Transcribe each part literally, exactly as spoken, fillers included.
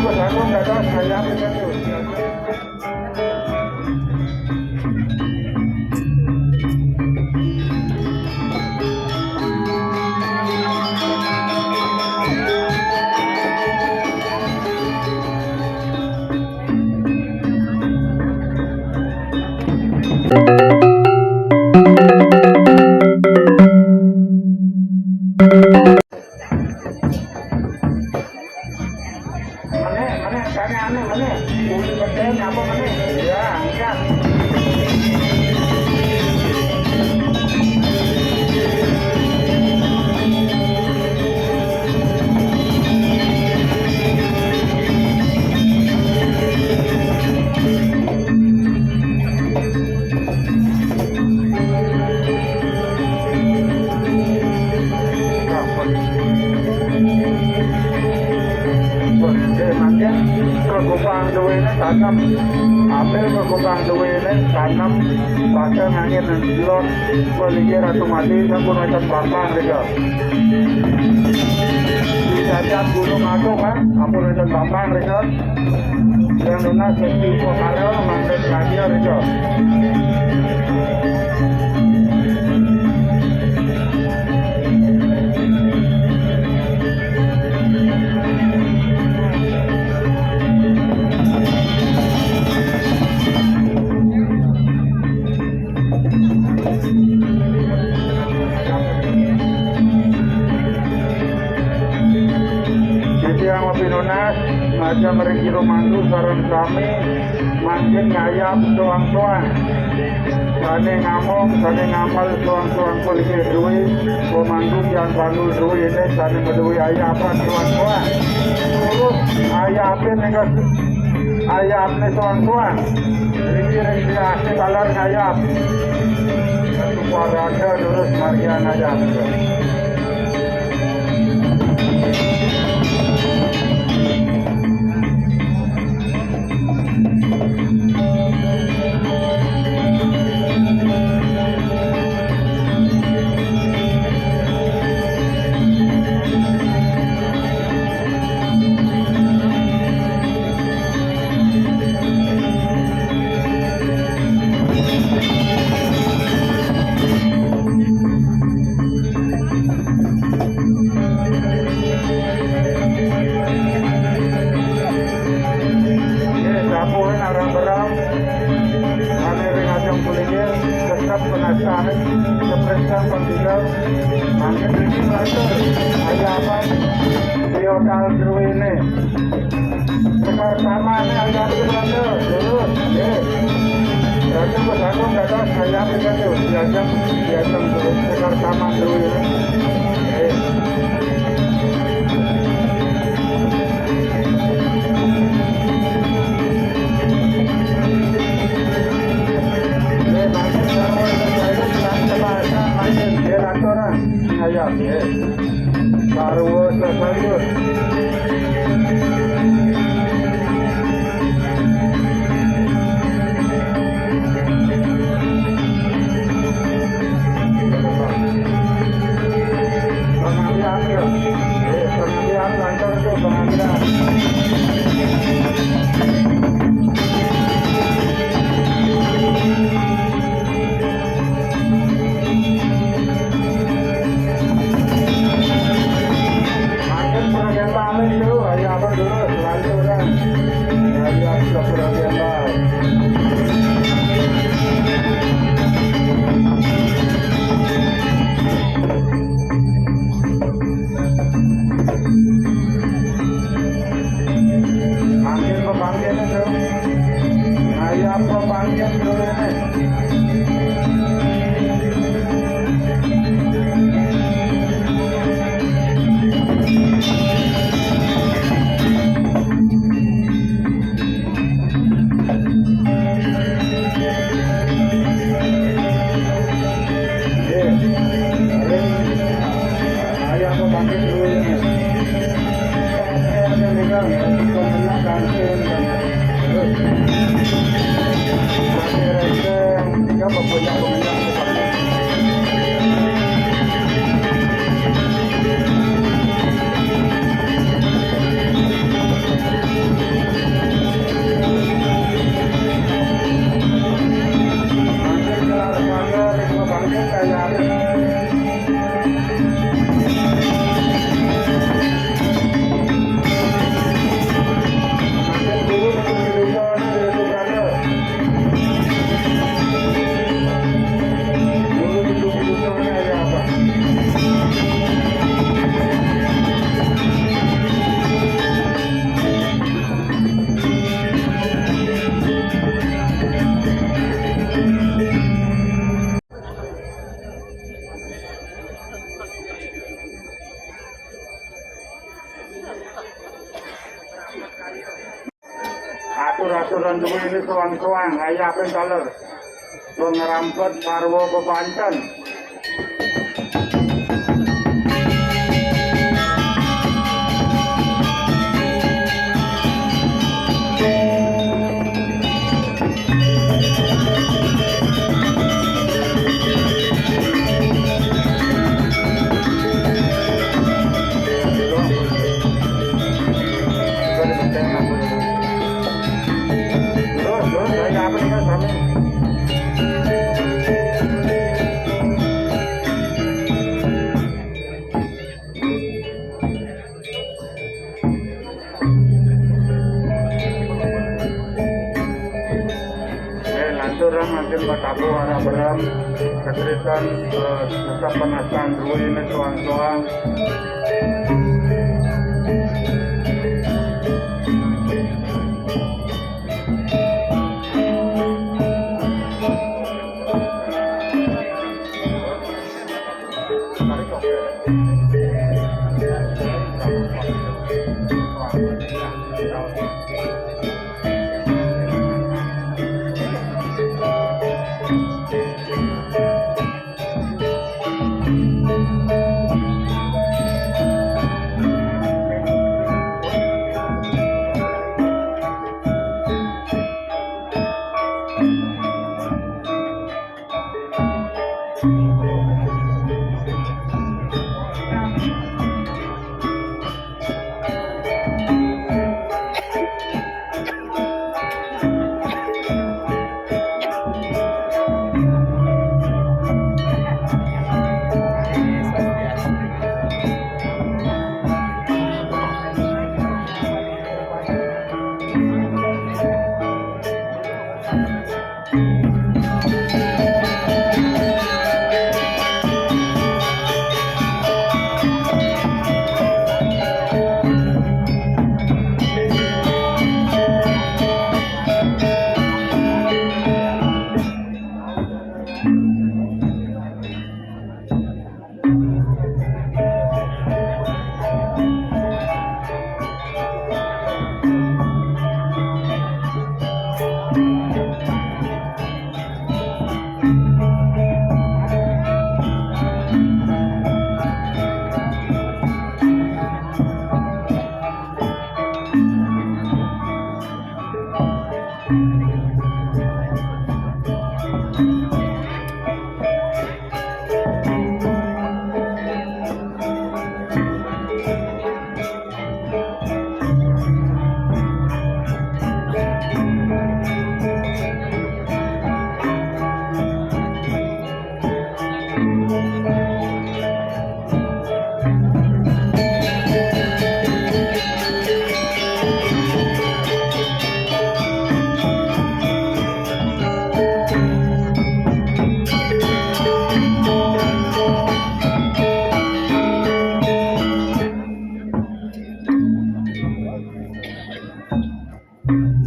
Terus aku nggak tahu saya apa itu. Mana, mana, tanya anu, mana? Uli beten apa mana? Ya, angkat. Oke, mangkin kegubang duwene tanem. Ambil kegubang duwene tanem, bakal ngangin lot, peligi ratu mati, sampun wénten bambang rika. Di Jajan Gunung Agung, kan? Sampun wénten bambang rika. Yang nunas Gusti Upakara, mangkin rahasia rika. Titiang pinunas, majeng ring jero mangku sareng sami, mangkin ngayab soang-soang. Sané ngamong, sané ngamal soang-soang, kuwi duwé, pemangku yang bangun duwé ini sané maduwé ayaban soang-soang. Terus ayabé ning ayabné soang-soang. Iki ring diasé taler ngayab. Suparada terus margian ngayab. Nggih, sampun arang-arang. Ane ring ajeng puniki tetep penasaran, kepresang panggilan. Mangke niki matur, ayaban, triodal druwene. Sekar tamane ayam itu berada, terus, nggih. Berarti wis aku nggak tahu saya apa itu, diajak, diajak terus sekar taman druwene. Nggih. Nggih, mangke sarwa sedaya seneng kepasa, mangke nggih, lanturan. Ayo, nggih. Sarwa sedaya. Pengambilan, ya. Eh, pengambilan lancar tuh, pengambilan. Mangkin pengen pamit tuh, hari apa dulu, lanturan. Hari apa, pengen pamit. Mangkin pepangkene, Dok. Ngayab pepangken dulu nih. Nggih. Paling ayah pembangkit dulu ini. Saya ada megang, ya, untuk menang kantin, kan. Terus, masih rese, tiga apa banyak pemenang, ya, Pak? Atur-aturan dulu ini soang-soang, ayo apa yang taler? Pengerampet sarwa bebanten. Eh, lantur, Ram, mangkin batabuh arah berem, keteritan, eh, tetep penasan rui ini soang-soang.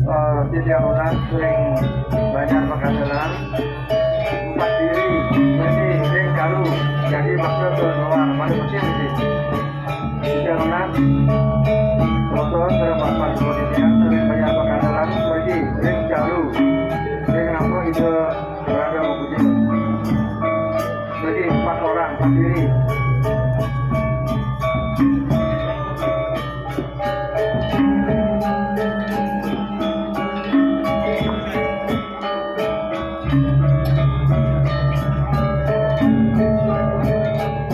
Eh, titiang nunas ring Banjar Pakandalan, empat diri, berarti ring kalu, jadi maksud ke luar, mana mesti mesti. Titiang nunas, foto, serempak, foto titiang, ring Banjar Pakandalan, berarti ring kalu, ring apa itu, berada, berarti empat orang, empat diri.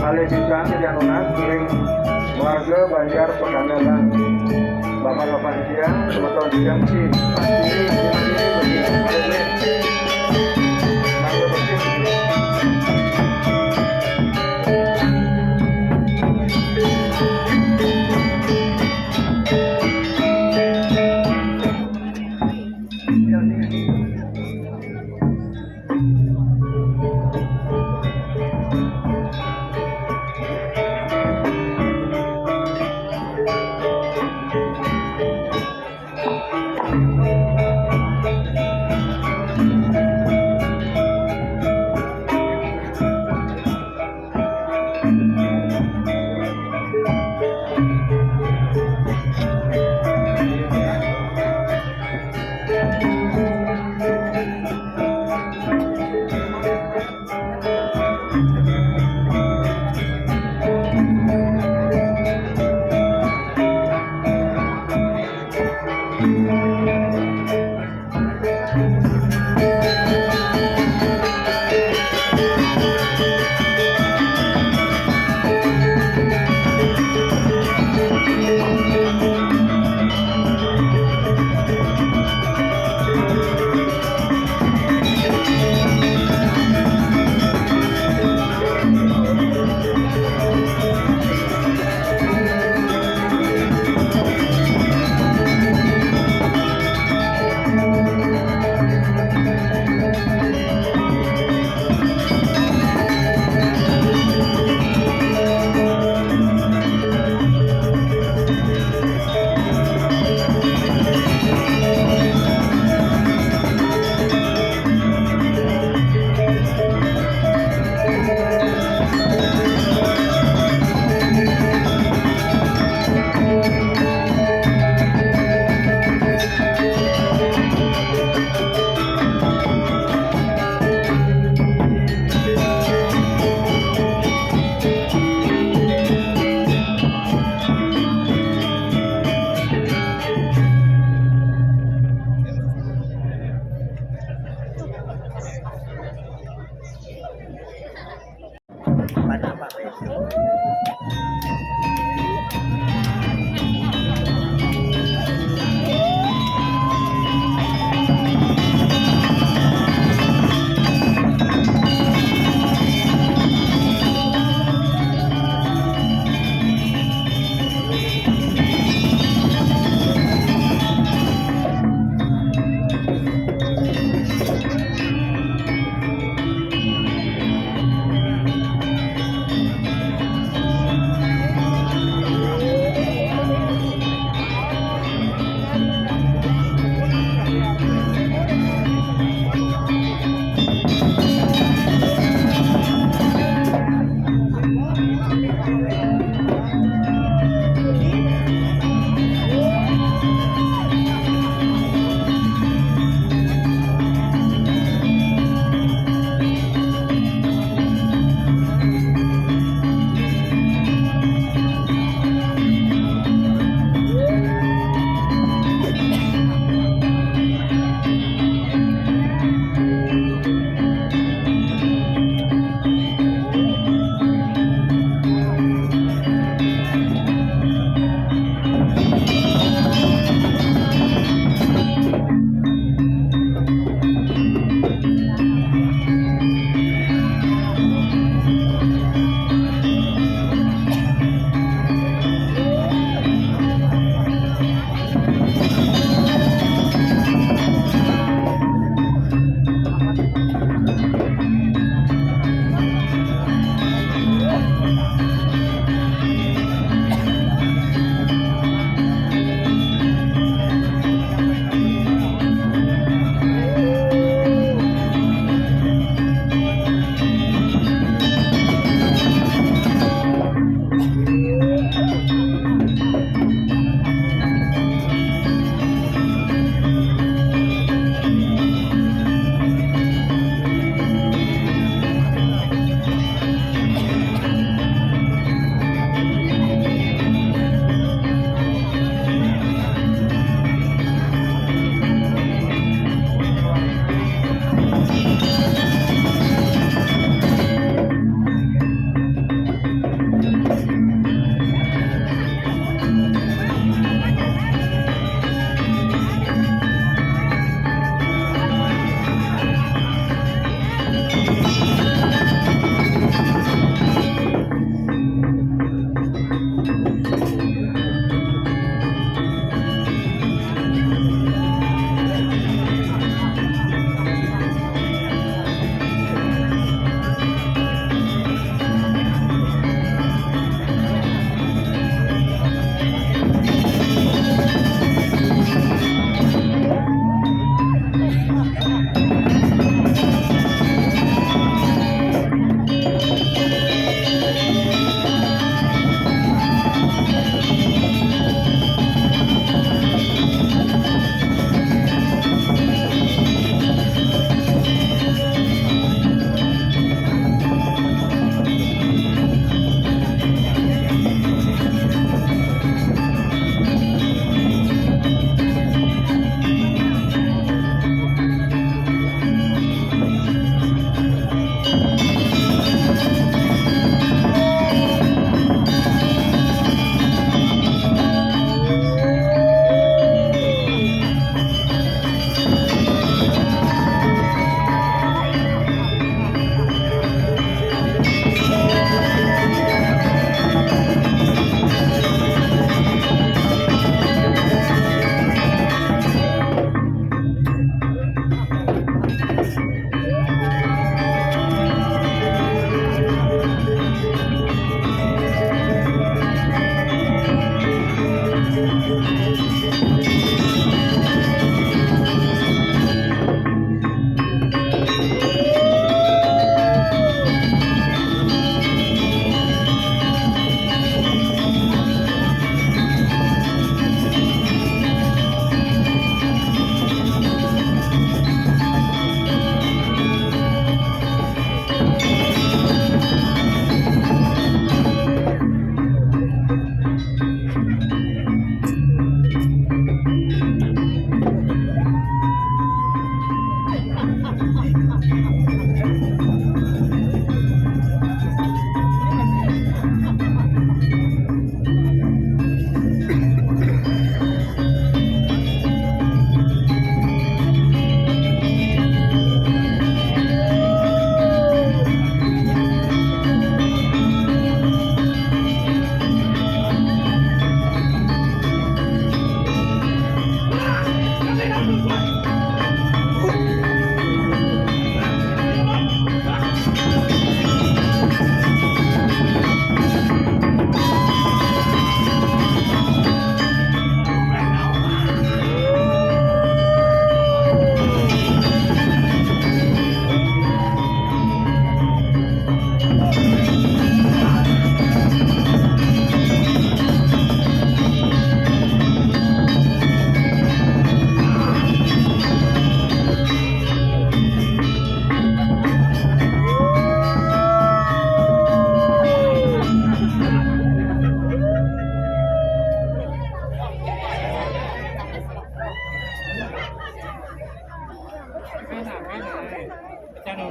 Malih pisan titiang nunas ring warga Banjar Pakandalan. Bapak-bapak titiang, semeton titiang, si, pasti,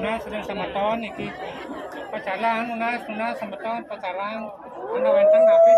Nunas, sedaya semeton niki pecalang, nunas, nunas semeton pecalang. Ana wenten napi?